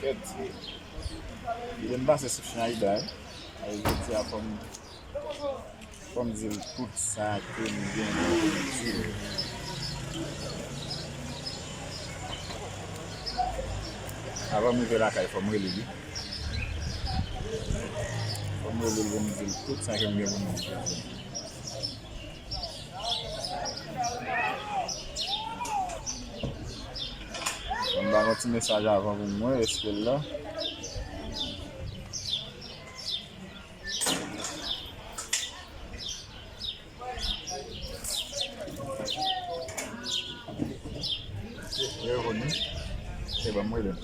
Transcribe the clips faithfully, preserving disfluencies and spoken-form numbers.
Kèt, li vin pase sou Schneider, wi. Sa vle di a fò m, fò m di l tout sa ke m gen pou m di l. Avan m rive lakay, fò m rele li. Fò m rele l pou m di l tout sa ke m gen pou m di l. Mwen ba yon ti mesaj avan pou mwen, èske l la? Li reponn wi. E ban mwen rele l.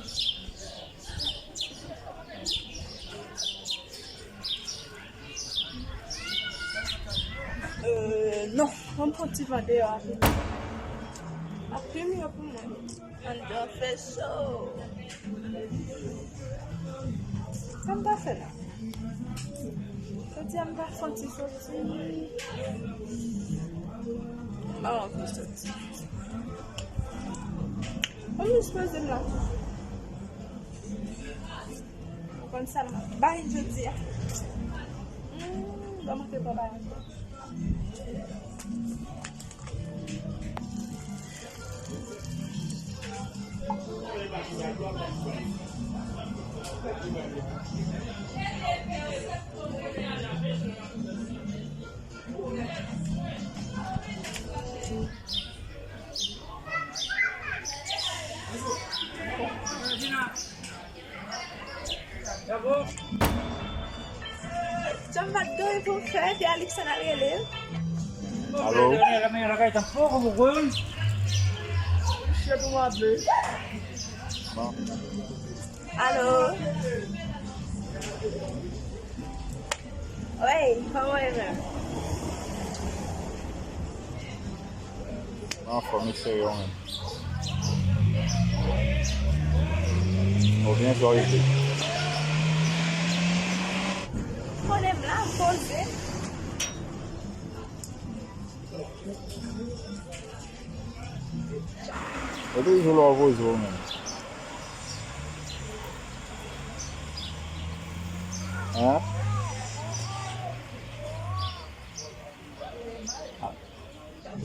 Euh, non, ban m pran ti van deyò a. Ap pi mye pou mwen. Anndan fè cho. Sa m ta fè la? Jodi a m ta santi soti. M pa anvi soti. Ban m jis poze m la. Ou konn sa m bay jodi a? Hmm, ban m antre pran bagay ankò. Jan m pa t gen anyen pou m fè, epi Alix al rele. Alo? Alo? Wi, kòman w ye menm? Anfòm, wi, serye w menm? Ou byen, jan w rete? Konnen m la, m poze. Ou toujou la w poze w menm? Hein?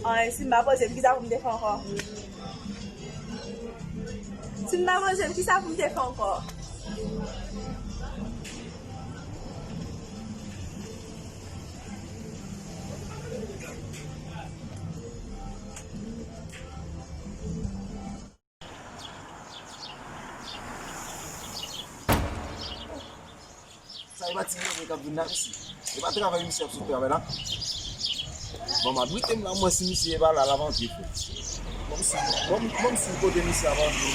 An, si m pa poze m, kisa pou m te fè ankò? Si m pa poze m, kisa pou m te fè ankò? Sa e pa ti nèg k ap vin la, mesye. E pa travay misye ap sot travay la. Bon, m ap rete m la, mwen, si misye pa la, l ap antre, frè. Bon, m si, bon, m, bon, m si kote misye ap antre.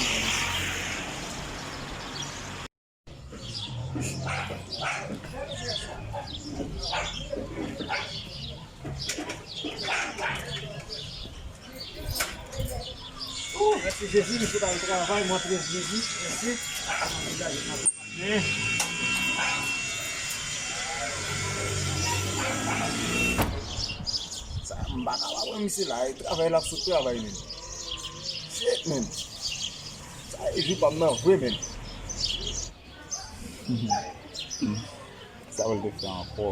Ooh, mèsi Jezi, misye pa al travay, mwen prens Jezi, mèsi. Sa, m pa kapab wè misye la, e travay l ap sot travay, menm. Shit, menm. Sa e jou pa m nan vre, menm. Sa pou l te fè ankò?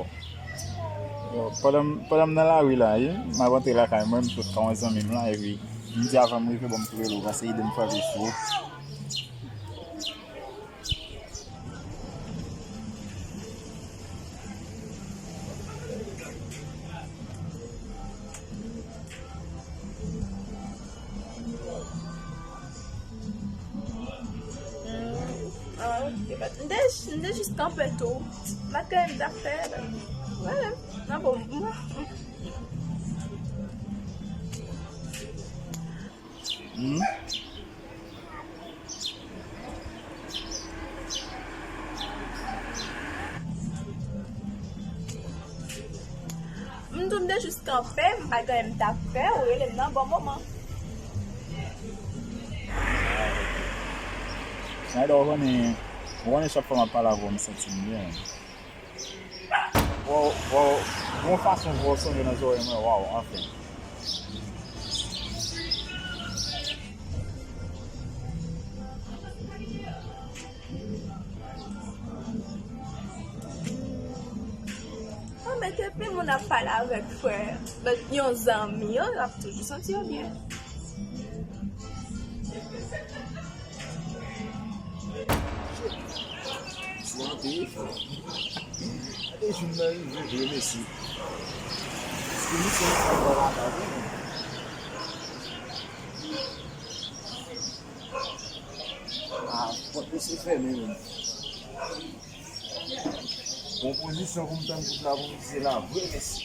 Yo, pandan m, pandan m nan lari la, wi, m ap antre lakay mwen, m sot ka yon zanmi m la, epi m di avan m rive, bon, m tou rele w, pase ede m frape sou ou. Hmm, ah, ok, but m te, m te jis kanpe tou. M pa t konnen m t ap fè. Wè, nan bon. Hmm? M tou m te jis kanpe, m pa t gen anyen m t ap fè, ou rele m nan bon moman. Nayda, ou konnen, ou konnen chak fwa m ap pale avè w, m santi m byen. Waw, waw, gon fason vwa w sonje nan zòrèy mwen, waw, anfen. N ap pale avèk frè, but yon zanmi yo, y ap toujou santi yo byen. Misye anpil efò. Gade jou m nan rive vre, mesye. Paske misye nan fè bò lakay mwen. Ah, pòt misye fèmen menm. Bon pozisyon pou m tann kout la pou misye la vre, mesye.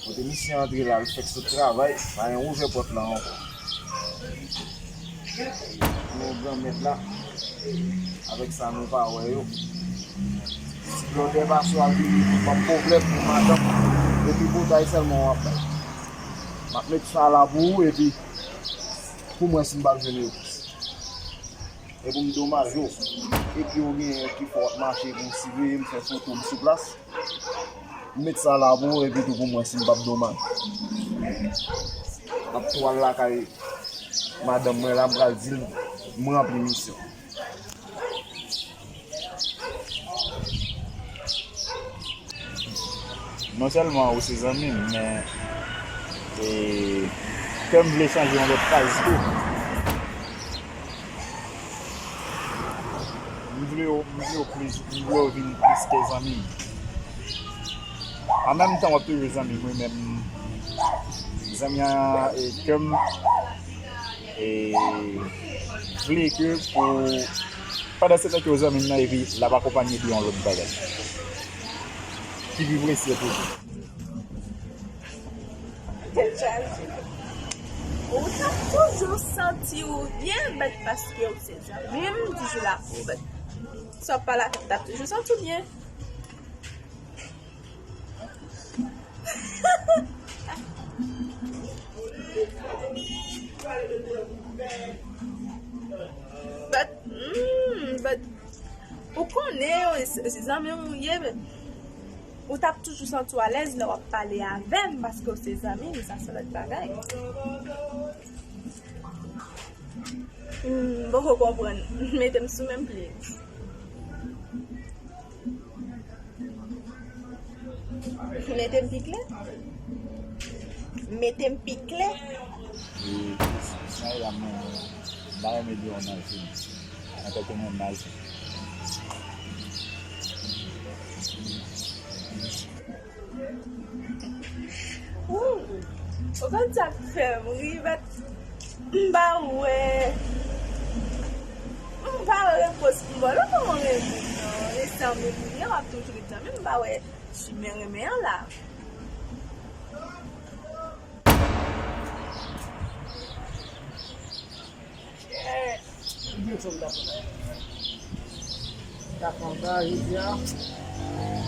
Kote misye antre la, l fèk sot travay, pa gen ouvè pòt la ankò. Yon granmèt la, avèk sa nou pa wè yo. Si blòdè pase w ap vini pou pòt pwoblèm pou madanm, epi boutay sèlman w ap bay. M ap met sa la pou ou, epi pou mwen si m p ap jwenn repons. E pou m domaj ou. Epi ou gen ki fè w ap mache pou w siveye m, fè foto m sou plas. M met sa la pou ou, epi tou pou mwen si m p ap domaj. M ap tou al lakay madanm mwen la, m pral di l m ranpli misyon. Non sèlman ou se zanmi m, men, e, kè m vle chanje yon lòt faz tou. M vle w, m vle w plis, m vle w vin plis ke zanmi m. An menm tan, w ap toujou zanmi m, wi, men zanmi an, e, kè m, e, vle ke pou, pandan se tan ke w zanmi m nan, epi l ap akonpanye de yon lòt bagay ki pi presye toujou. Tèt chaje. Ou t ap toujou santi w byen, but paske w se zanmi m, m toujou la pou ou, but sa w pa la, w t ap toujou santi w byen. But, mm, but, ou konnen, se, se zanmi w ye, but ou t ap toujou santi w alèz lè w ap pale avè m, paske w se zanmi m, sa se lòt bagay. Hmm, m poko konprann. Mete m sou menm pye. Mete m pi klè. Mete m pi klè. E, sa e la mwen, m pa renmen di w nan fim. Antanke mwen, m mal. Ou, ou konn sa k fè m ri, but m pa wè, m pa wè repons pou m ba w. Lè kòman renmen m nan, e zanmi m ye, w ap toujou ret zanmi m, m pa wè chimen renmen an la. Kibyen fòm ta pran? Ta pran ba, jodi a,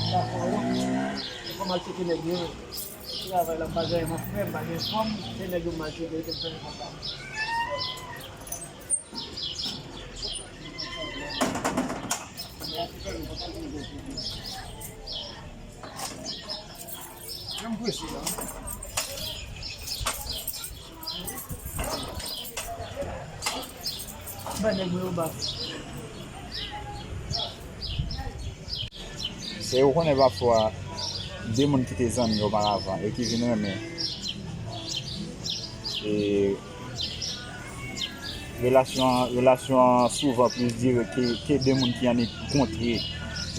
ta pran wòt. E kòman l cheke nèg yo menm? Travay la, m pa gen anyen m ap fè, m pa gen fanm, se nèg yo m al cheke, yo te fè m konsa. Jan m prese la. Ba nèg mwen yo baf. Se ou konnen pafwa de moun ki te zanmi oparavan e ki vin renmen. E relasyon an, relasyon an souvan plis dire ke, ke de moun ki annik kontre.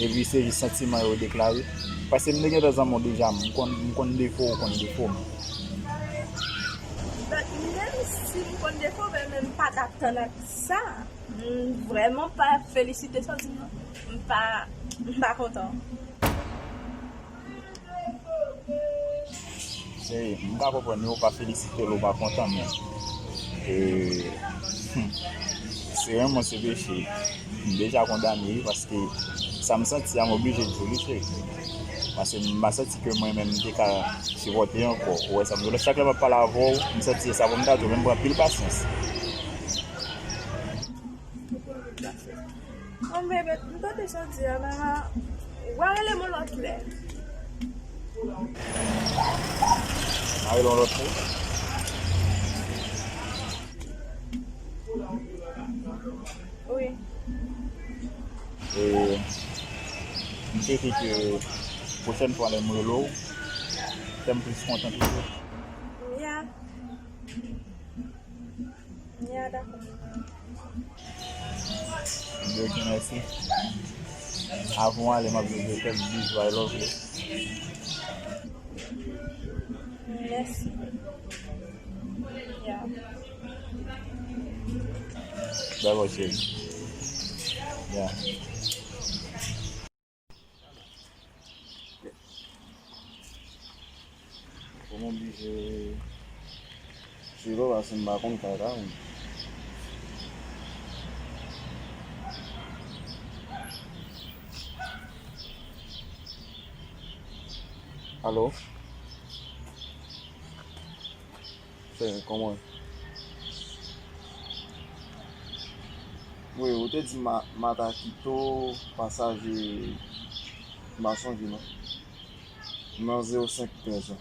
Epi se jis santiman yo deklare. Paske m te gentan zanmi w deja, m konn, m konn defo w, ou konn defo m. But menm si m konn defo w, men m pa t atann ak sa. M vrèman pa felisite sa w di m nan. M pa, m pa kontan. Se, m ka konprann ou pa felisite l, ou pa kontan, men, e, hmm, se renmen se peche. M deja kondane, wi, paske sa m santi a, m oblije di w li, cheri. Paske m pa santi ke mwen menm m te ka sipòte ankò. Ou wè sa m di w la, chak lè m ap pale avè w, m santi se sa pou m ta di w, men m pran anpil pasyans. Anben, m tande sa w di a, men, ou a rele m yon lòt lè. M a rele w yon lòt lè? Wi. E, m swete ke Pwochèn fwa lè m rele w, fè m plis kontan toujou. Ya. Ya, dakò. Ok, mèsi. Avan w ale, m ap di w kèk bizou, I love you. Mèsi. Ya. Dakò, cheri. Ya. Fò m oblije suiv ou paske m pa konn kay la menm. Alo? Cheri, kòman w ye? Wi, ou te di ma, Matakito, pasaje, m pa sonje non. Nan zewo senk trèz la.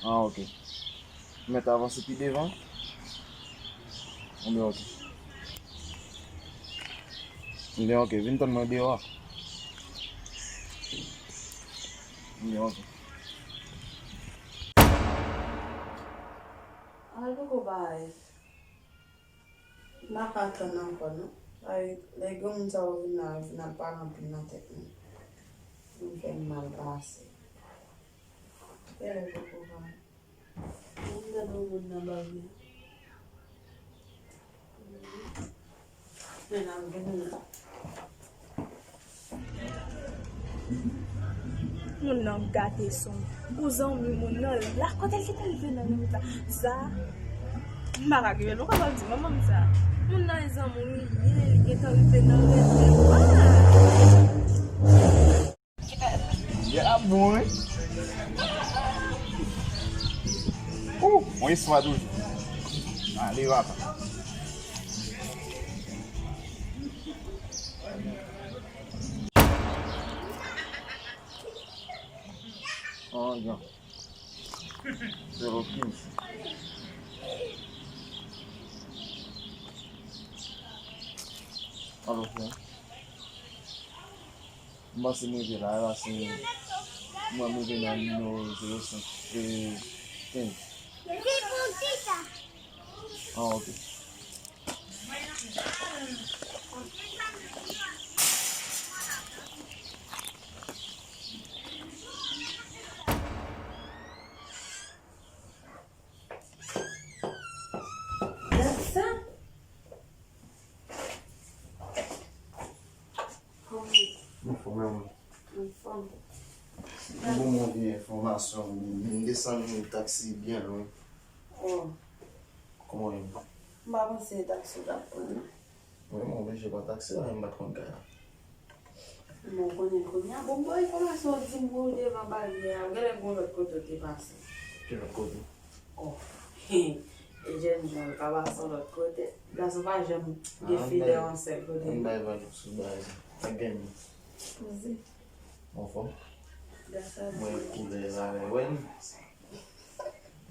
Ah, ok. Mèt avanse pi devan? Ebyen, ok. Ebyen, ok. Vin tann mwen deyò a. Ebyen, ok. Al poko bay. M pa ka tann ankò non. Ay, lè granmoun sa yo vin la, yo vin ap pale anpil nan tèt mwen. Vin fè m mal pase. Kèlè poko bay. Mwen gade yon moun nan bab la. Men n ap vin la. Moun nan gate son. Pou zanmi moun nan la. Kote l gentan rive nan minit la? Sa, m pa ka rive l. Ou kapab di manman m sa. Moun nan e zanmi w li ye, li gentan rive nan rèv li. Waw! Ya bon, wi. Ou, yon istwa toujou. Ale, papa. Oh, ya. Zewo kenz. Alo, frè. M panse m rive la, la se mwen m rive nan nimewo zewo senk, e, kenz. Ah, ok. Gad sa. Kòman? Anfòm, wi. Anfòm. Bon, bon, vye enfòmasyon. M desann taksi byen lwen. Oh. Kòman w ye? M pa panse taksi w t ap pran, non. Wi, mwen oblije pran taksi la, men m pa t konn kay la. Bon, konnen kounye a. Bon, bon, enfòmasyon w di m pou w devan baryè a. Genlè gon lòt kote w te pase. Ki lòt kote? Oh. E jèn jan, l ka pase yon lòt kote. Gason pa janm defile yon sèl kote. Ann bay vag sou bagay sa. Pa gen. Poze. Anfòm? Mwen koulè la, wè m.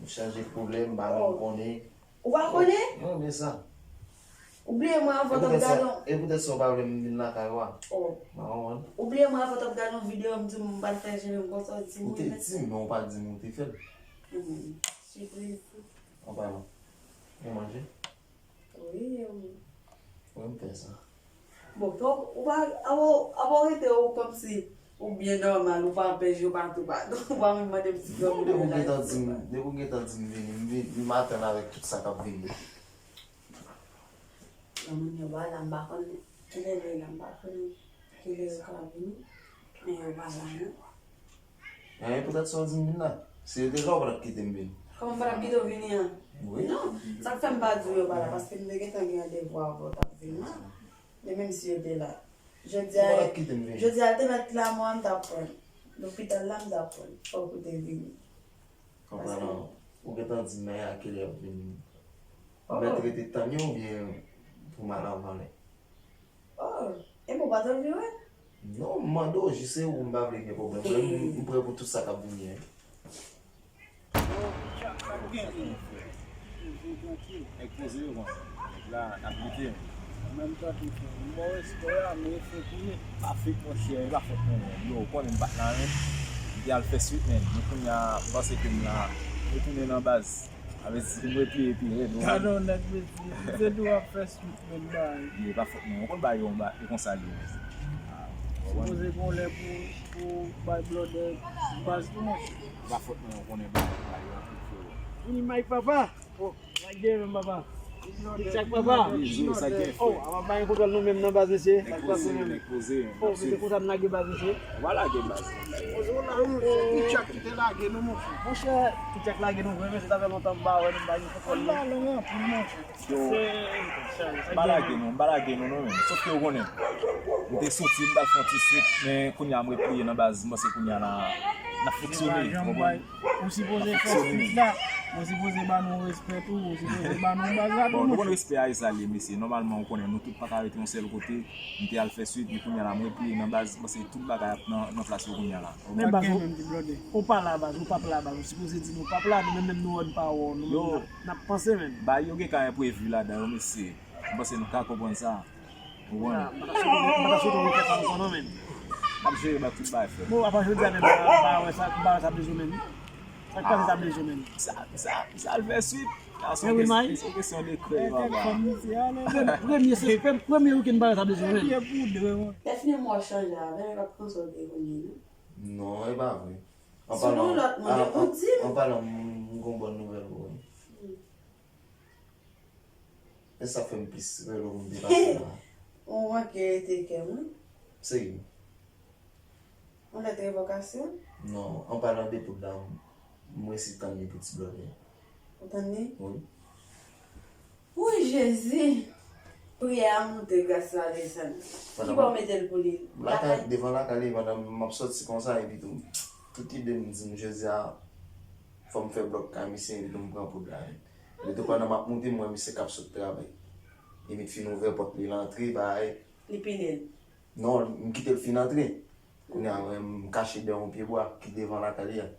M chaje koulè, m pa menm konnen. Ou pa konnen? Non, men sa. Ou bliye mwen avan t ap gade yon. E poutèt sa ou pa vle m vin lakay ou a? Oh. M pa konprann. Ou bliye mwen avan t ap gade yon videyo, m di w m pral fè jere m konsa, ou di m ou te di m, men ou pa di m ou te fè l. Hmm. Sipriz. An palan. Ou manje? Wi, wi. Wi, m fè sa. Bon, donk, ou pa, apa, apa w rete ou kòmsi ou byen nòmal, ou pa pèdi, ou pa toupatou, ou pa menm mande m si dòmi. Non, depi w gentan di m, depi w gentan di m vini, m vini, m atann avèk tout sa k ap vini. Granmoun yo pa la, m pa konn kilè yo la, m pa konn kilè yo ka vini, men yo pa la non. Enhen, poutèt sa w di m vin la. Si yo te la, ou pa t ap kite m vin. Kòman m pa t ap kite w vini an? Wi. Non, sa k fè m pa di w yo pa la, paske m te gentan gen randevou avè w t ap vin la. Men menm si yo te la, jodi a, ou pa t ap kite m vini. Jodi a, l te mèt la, mwen, m t ap pran l. Lopital la, m t ap pran l. Fòk ou te vini. Konprann, ou gentan di m a kilè y ap vini. Ou mèt rete tann yo oubyen pou m al avan lè? Oh, e bon, pa t anvi wè? Non, m mande w jis, se ou m pa vle gen pwoblèm. M, m prè pou tout sa k ap vini an. Nèg poze yo konsa. Nèg la, n ap lite. Mwen menm tankou frè. M ba w respè a, men e fake ou ye. Pa fake, monchè, e pa fòt mwen menm. Yo, ou konnen m pa t la menm. M te al fè swit, men. Men kounye a, m panse ke m la. M retounen nan baz. Sa vle di, m repliye pi rèd, ou konprann? Gade yon nèg mesye, se tou ap fè swit menm bagay. Li pa fòt mwen. Ou konn bagay yo, e konsa li ye. Ah, ou konprann? Sipoze gen yon lè pou, pou bay blòdè baz tou, monchè. E pa fòt mwen, ou konnen bagay yo, frè. Vini Mike papa. Oh, sa k gen menm papa? Kisa k papa? Yo, sa k gen, frè? Oh, a pa gen kontwòl nou menm nan baz mesye. Sa k pase menm? Nèg poze, nèg poze. Oh, mesye konsa n lage baz mesye. Ou pa lage baz. Poze w la, wi, monchè. Ti Tchak ki te lage nou, monchè. Monchè, Ti Tchak lage nou vre, mesye, sa fè lontan m pa wè nou, m pa gen kontwòl nou. L la long anpil, monchè. Yo, m pa lage nou, m pa lage nou, non, men. Sof ke ou konnen, m te soti, m t al fè yon ti swit, men kounye a m repliye nan baz, m panse kounye a la, n ap fonksyone, ou konprann? Ou sipoze fè swit la, ou sipoze ba nou respè tou, ou sipoze ba nou baz la tou, monchè. Bon, nou konn respè a e sa l ye, mesye. Nòmalman, ou konnen, nou tout pa ka rete yon sèl kote. M te al fè swit, men kounye a la, m repliye nan baz, m panse tout bagay ap nan, nan plas yo kounye a la. Men baz, ou pa la baz, ou p ap la baz, ou sipoze di nou p ap la, nou menm menm nou wè n pa wè w, nou menm n ap, n ap panse menm. Bagay yo gen ka enprevi ladan yo, mesye. M panse nou ka konprann sa. Ou konprann? M pa ta swete, m pa ta swete w fè sa ankò non, menn. M ap jere ba tout bagay, frè. Bon, apa jodi a menm, m pa wè sa, m pa wè sa bezwen menm. Sa k pase sa bezwen menm? Sa, sa, sa al fè swit. Sa se yon kesyon de krèy, papa. Premye, se premye wikenn m pa wè sa bezwen menm. Dèfini m wè chanje avè l, l ap konsa w te konnen, non? Non, e pa vre. An palan, an palan, m gon bòn nouvèl pou ou. E sa fè m plis rele w pou m te pase la. Ou manke rete kè m, wi. Serye? Yon lèt revokasyon? Non, an palan de poud la, m resi tann li pou ti blòdè. Ou tann li? Wi. Wi, Jezi! Priyè a monte, gras la desann. Ki bò w mete l pou li? Lakay, devan lakay li, pandan m ap sòti konsa, epi tou, tout ide m di m, jodi a, fò m fè blòk kay misye, epi tou m pran poud la. Epi tou, pandan m ap moute, m wè misye k ap sot travay. Li met fin ouvè pòt li, l antre, bay. Li pile l? Non, m kite l fin antre. Kounye a, mwen, m kache dèyè yon pye bwa ki devan lakay li a.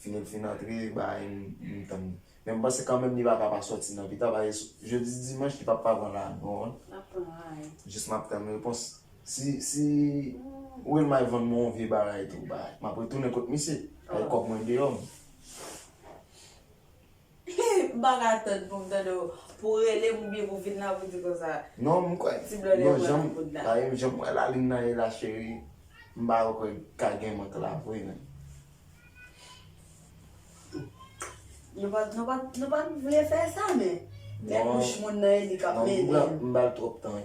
Fini l fin antre, bay, m, m tann li. Men m panse kanmenm li pa ka pa sòti nan pita, paske jodi dimanch, li p ap pa pran la, non. L ap pran la, wi. Jis m ap tann repons. Si, si Wilmay vann mwen yon vye bagay tou, bay, m ap retounen kot misye. Ay kòb mwen deyò. M pa ka tann pou m tande w, pou w rele m oubyen pou w vin la pou w di konsa. Non, m kwè. Ti blòdè mwen nan poud la. Paske jan m wè lalin nan ye la, cheri, m pa kwè ka gen mank la vre, non. Nou pa, nou pa, nou pa vle fè sa, men. Lè bouch moun nan ye, li k ap mennen. Non, m ba l twòp tan, wi.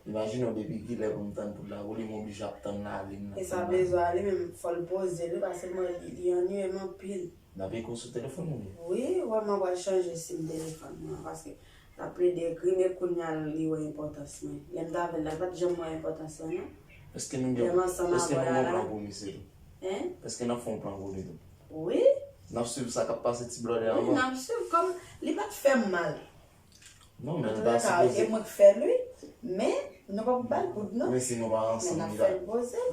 Imajine w depi kilè pou m tann poud la, ou li m oblije ap tann lalin nan. E sa bezwen ale, men fò l poze l, wi, paske mwen, li, li annuye m anpil. N ap eko sou telefòn ou byen? Wi, wè, mwen pral chanje sim telefòn mwen, paske l ap plede ekri, men kounye a li wè enpòtans mwen. Lè m t avè l la, l pa t janm wè enpòtans mwen, non. Èske nou gen, èske nou gen plan pou misye tou? Hein? Èske n ap fè yon plan pou li tou? Wi. N ap swiv sa k ap pase ti blòdè a ankò? Wi, n ap swiv, kòm li pa t fè m mal. Non, men li pa sipoze. E mwen k fè l, wi. Men, nou p ap ba l poud, non. Men si nou pa ansanm, li pa,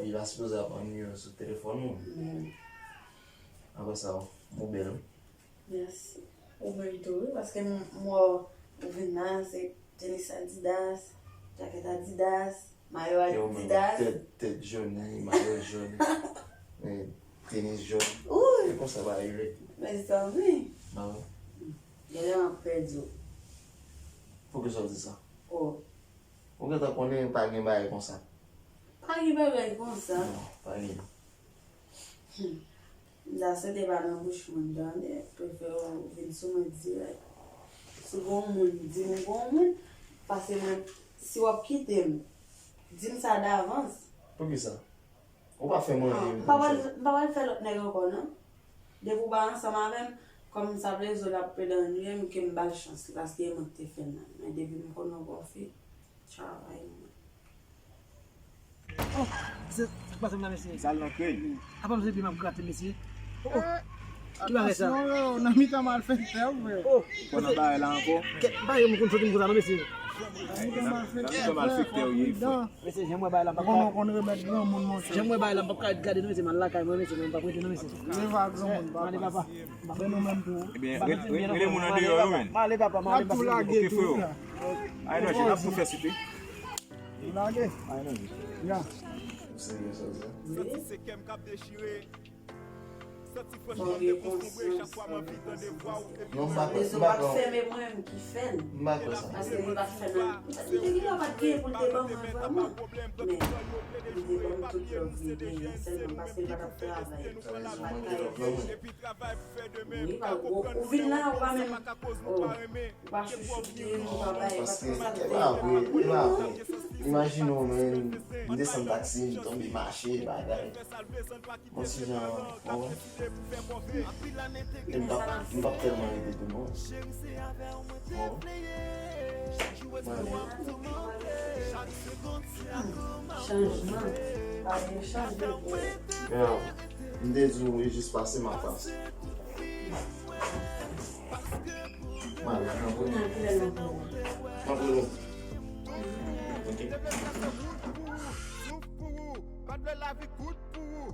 li pa sipoze ap annuye w sou telefòn ou. Apre sa, ou bèl, wi. Mèsi. Ou menm tou, wi, paske m, m wè w vin la, se tenis Adidas, jakèt Adidas, mayo Adidas. Tèt, tèt jòn, mayo jòn, tenis jòn. Wi. E konsa bagay yo ye. Mezanmi. Genlè m ap pèdi w. Poukisa w di sa? Oh. Ou gentan konnen pa gen bagay konsa. Pa gen bagay konsa. Non, pa gen. Hmm. M ta swete pa nan bouch moun tande, prefere w vin sou mwen dirèk. Si w gon moun, di m w gon moun, pase mwen, si w ap kite m, di m sa davans. Poukisa? Ou pa fè m anvi, monchè. M pa pral, m pa pral fè lòt nèg ankò, non. Depi w pa ansanm avè m, kòm sa vle di w l ap plede annuiye m, ke m ba l chans li, paske e mwen ki te fè l nan. Men depi m konnen w gon fi, travay mwen. Oh, mesye, sa k pase m la, mesye? Sa l nan krèy. Apa m se pi m ap grate, mesye? Oh, oh. Ki bagay sa? Atansyon, yo, nan mitan malfektè, frè. Oh, konn nan bagay la ankò. Kèt, bagay m konn soti m konsa, non, mesye. Mesye, jan m wè bagay la, m p ap ka. Jan m wè bagay la, m p ap ka gade non, mesye, m al lakay mwen, mesye, m p ap rete non, mesye. Leve a granmoun, papa. Ebyen, rele moun andeyò yo, men. M ale, papa, m ale, papa. Tou lage tou, frè. Ay, non, j ap tou fè site. Lage. Ay, non, j. Ya. Santi se kè m k ap dechire. Santi franchman m dekonsanbre chak fwa m anvi tande vwa w epi m wè w. Rezo pa t fèmen, mwen menm ki fè l. M pa kwè sa. Paske li pa t fè nan. Li te gentan pa t genyen pou l te ban mwen vrèman. Men li te ban m tout love li genyen, sèlman paske l pa t ap travay. Li pa t ka ede m. Wi, pa, ou, ou vin la, ou pa menm. Oh. Ou pa chouchoute, ou pa bay, ou pa fè sa. Paske e pa vre, e pa vre. Imajine w, men, m desann taksi, m tonbe mache, bagay. Bon, ti jan, bon. E m p ap, m p ap tèlman rete tou, non. Bon. Mwen ale. Chanjman. Pa gen chanjman. Yo, m te di w, e jis pase, m ap pase. Mwen ale, m ap rele. M ap rele. Ok. Souf pou ou, pa t vle lavi kout pou ou.